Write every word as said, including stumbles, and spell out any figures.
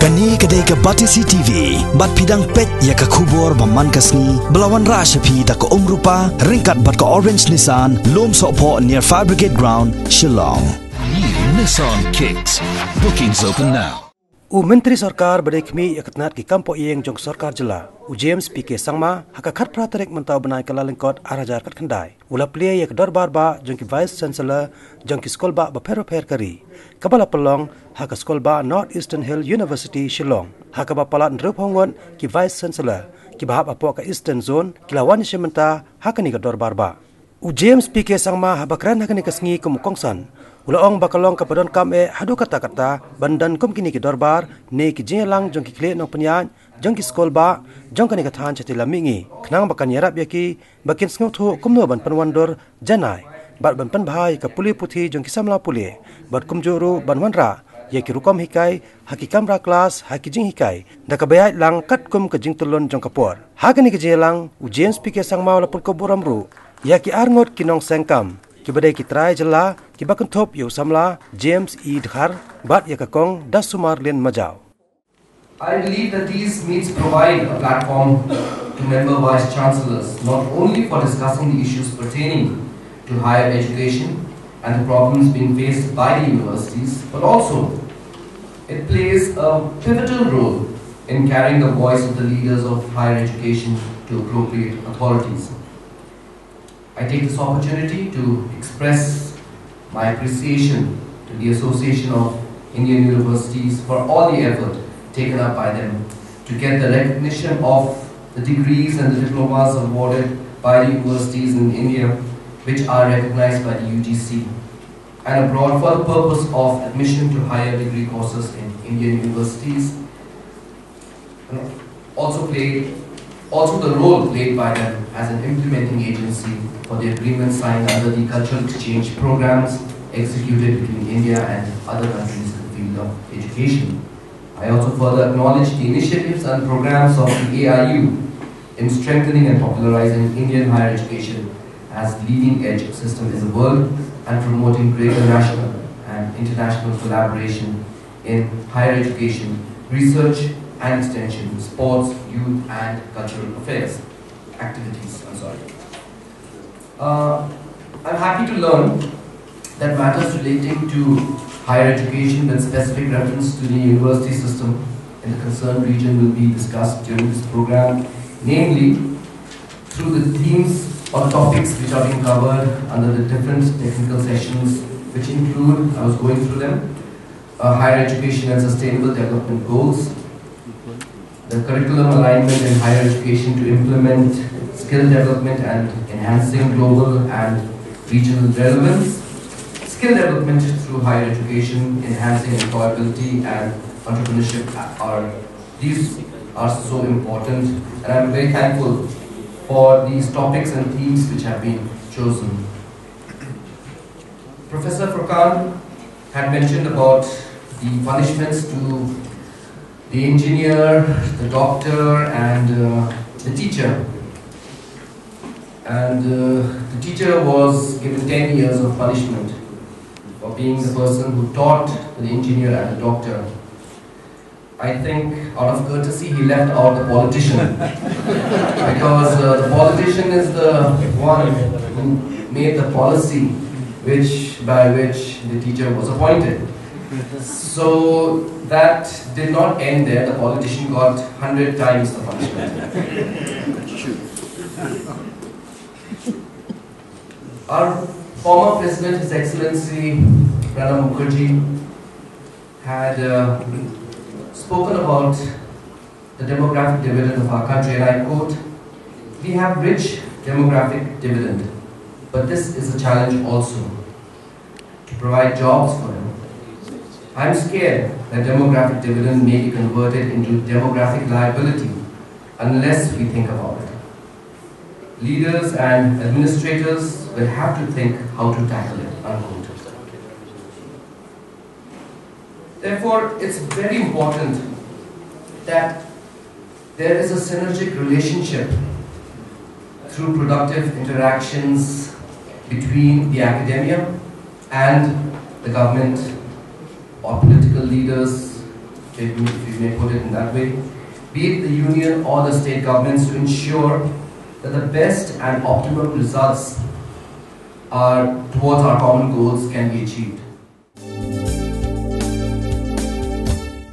Kane ka dei ka Batesi T V, bad phi dang peit ïa ka khubor ba man ka sngi, ba la wanrah sha phi da ka Umrupa, ryngkat bad ka Orange Nissan, Lumsohphoh near Fire Brigade Ground, Shillong. New Nissan Kicks. Bookings open now. U Myntri Sorkar ba dei khmih ïa ka tnat ki kam poh ïing jong ka Sorkar Jylla, u James P K Sangma, ha ka khatphra tarik mynta u bnai Kyllalyngkot ar hajar khatkhyndai, u la plie ïa ka dorbar bah jong ki Vice Chancellor jong ki skul bah bapher bapher ka ri, kaba la pynlong ha ka skul bah North Eastern Hill University Shillong, ha kaba palat hynriewphew ngut ki Vice Chancellor kiba hap hapoh ka Eastern Zone ki la wan ïashim bynta ha kane ka dorbar bah. U James P K Sangma, haba kren ha kane ka sngi kum u kongsan, u la ong ba ka long kaba donkam eh haduh katta katta ban don kum kine ki dorbar ne ki jingïalang jong ki khlieh nongpynïaid jong ki skul bah jong kane ka thaiñ shatei lam mihngi, khnang ba kan ïarap ïa ki ba kin sngewthuh kumno ban pynwandur janai bad ban pynbha ïa ka pule puthi jong ki samla pule, bad kumjuh ruh ban wanrah ïa ki rukom hikai ha ki kamra klas, ha ki jinghikai da kaba ïaid lang katkum ka jingtylli jong ka por. Ha kane ka jingïalang, u James P K Sangma u la pynkup burom ruh ïa ki arngut ki nongseng kam kiba dei ki trai jylla kiba kynthup ïa u samla James E Dkhar bad ïa ka Kong Dasumar Lin Majaw. I believe that these meets provide a platform to member vice chancellors not only for discussing the issues pertaining to higher education and the problems being faced by the universities, but also it plays a pivotal role in carrying the voice of the leaders of higher education to appropriate authorities. I take this opportunity to express my appreciation to the Association of Indian Universities for all the effort taken up by them to get the recognition of the degrees and the diplomas awarded by the universities in India, which are recognized by the U G C and abroad for the purpose of admission to higher degree courses in Indian universities. And also played, also the role played by them as an implementing agency for the agreement signed under the cultural exchange programs executed between India and other countries in the field of education. I also further acknowledge the initiatives and programs of the A I U in strengthening and popularizing Indian higher education as leading edge system in the world and promoting greater national and international collaboration in higher education, research and extension, sports, youth and cultural affairs activities. I'm sorry. Uh, I'm happy to learn that matters relating to higher education with specific reference to the university system in the concerned region will be discussed during this program, namely through the themes or topics which are being covered under the different technical sessions, which include, I was going through them, uh, higher education and sustainable development goals, the curriculum alignment in higher education to implement skill development and enhancing global and regional relevance, skill development through higher education, enhancing employability and entrepreneurship are, these are so important, and I'm very thankful for these topics and themes which have been chosen. Professor Furqan had mentioned about the punishments to the engineer, the doctor, and uh, the teacher. And uh, the teacher was given ten years of punishment for being the person who taught the engineer and the doctor. I think, out of courtesy, he left out the politician. Because uh, the politician is the one who made the policy which by which the teacher was appointed. So that did not end there. The politician got hundred times the punishment. Our former President, His Excellency Pranab Mukherjee, had uh, spoken about the demographic dividend of our country, and I quote, "We have rich demographic dividend, but this is a challenge also to provide jobs for them. I'm scared that demographic dividend may be converted into demographic liability unless we think about it. Leaders and administrators will have to think how to tackle it," unquote. Therefore, it's very important that there is a synergic relationship through productive interactions between the academia and the government or political leaders if we may put it in that way, be it the union or the state governments, to ensure that the best and optimum results are towards our common goals can be achieved.